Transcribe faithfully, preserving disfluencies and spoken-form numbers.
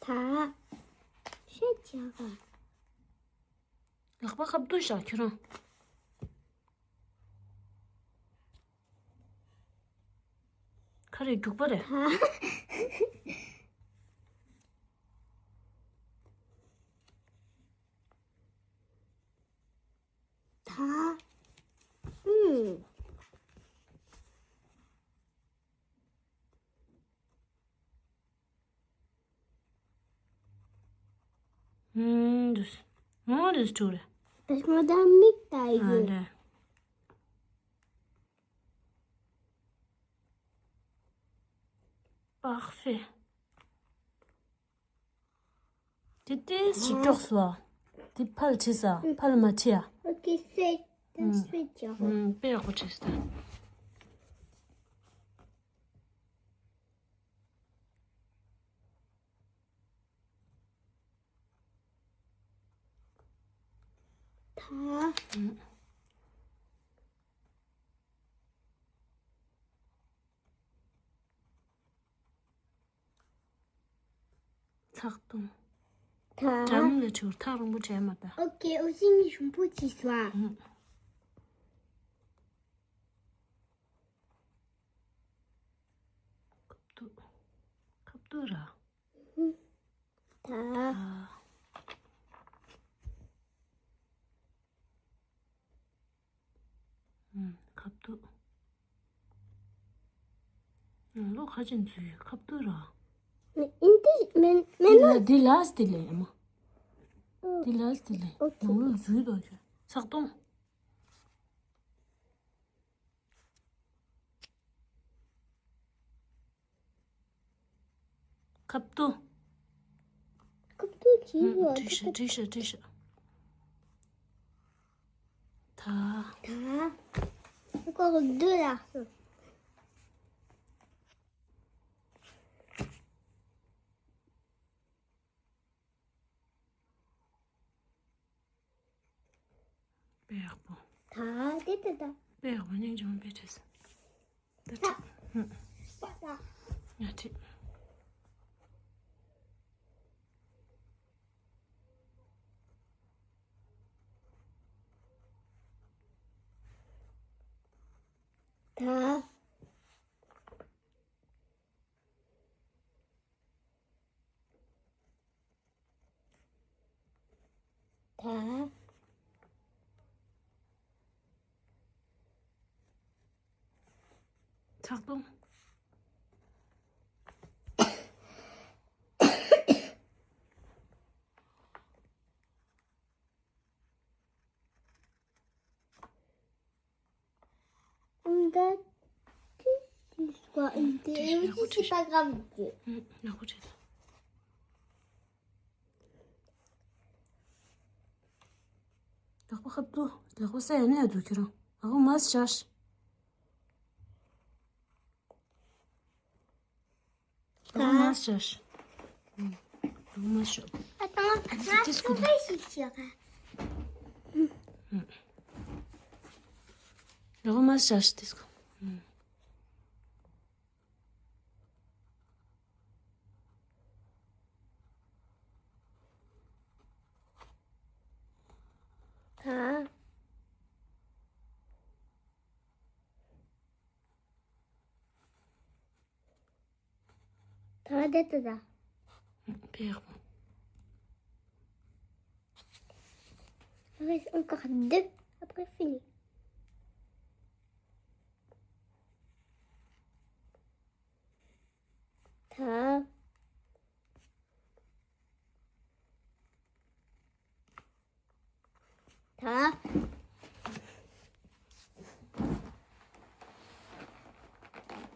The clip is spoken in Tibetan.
ད་ཤེས་བྱ་ག་ལག་པ་ཁ་བཏུད་བཞག་ཁྱོད་རང་། ཁ་རེ་རྒྱུག་པ་རེད། ད། ད། ཨུམ། ཨུམ། འདུག་ཨོ་འདུག་ཐུག་རེད། བེ་སྨོ་ད་མིག་ད་ཨ་ཡོད། རེད། པགས་སེ། དེ་ཏོག་ཙམ་དཀྲོགས་སོང་། དེ་ཕར་བྲིས་ས། ཕར་མ་བྲིས་ཨ། ཨོ་ཁེ་སེ། ད་ཨུམ། སེ་ཅོག་ཨུམ། དཔེ་ཡག་པོ་བྲིས་སོང་། ད། ཨུམ། ཚགས་དུང་། ད། འགྲམ་ལ་བྲིས། ཐག་རིང་པོ་བྲིས་མ་ད། ཨོ་ཁེ། འོ་ཤིང་ཞིམ་པོ་བྱས་སོང་ཨ། ཨུམ། ཁ་བཏུད། ཁ་བཏུད་ར། ད། ཨ། ཨུམ། ཁ་བཏུད། ཨུམ། ལོ་ཁ་ཅན་འཛུལ་ཁ་བཏུད་ར། ཨིན་ཏི་མེན་མེན་ན། འདི་ལ་འདི་ལས་ཨ་མ། འདི་ལ་འདི་ལས། ཨོ་ཁེ། ནང་ལོ་འཛུལ་དོ་ཁྱོད། ཚགས་དུང་། ཁ་བཏུད། ཁ་བཏུད་བྱས་ཡོད། བྲིས་ཤག་བྲིས་ཤག་བྲིས་ཤག་ད། ད། ཁོ་བདུད་ལ་སོང་། དཔེ་ཡག་པོ། ད་དེ་དེ་ད། དཔེ་ཡག་པོ་སྙིང་རྗེ་མོ་དཔེ་བྲིས་སོང་། ད་ད། ཧུམ། ད་ད། ཡ་ཁྲིད། ད། ད། ཚགས་དུང་། འདི་ཅི་ཞིག་པ་ཨིན་ཏེ། ཨེ་ཅི་ཞིག་པ་ག་བི་ཏེ། ཡག་པོ་བྲིས། ལག་པ་ཁ་བཏུད། ལག་པ་ས་ཡ་ནས་ཡ་འདུག་ཁྱོད་རང་། ལག་པ་མར་བཞག་ལག་པ་མར་བཞག་ལག་པ་མར་བཞག་ཨ་ཏང་ང་ཏིས་ཀུ་ཏི་ཞིག་ཞིག་ལག་པ་མར་བཞག་ཏིས་ཀུ། ད། ད་དེ་ད་ད། དཔེ་ཡག་པོ། Après, encore deux. Après, fini.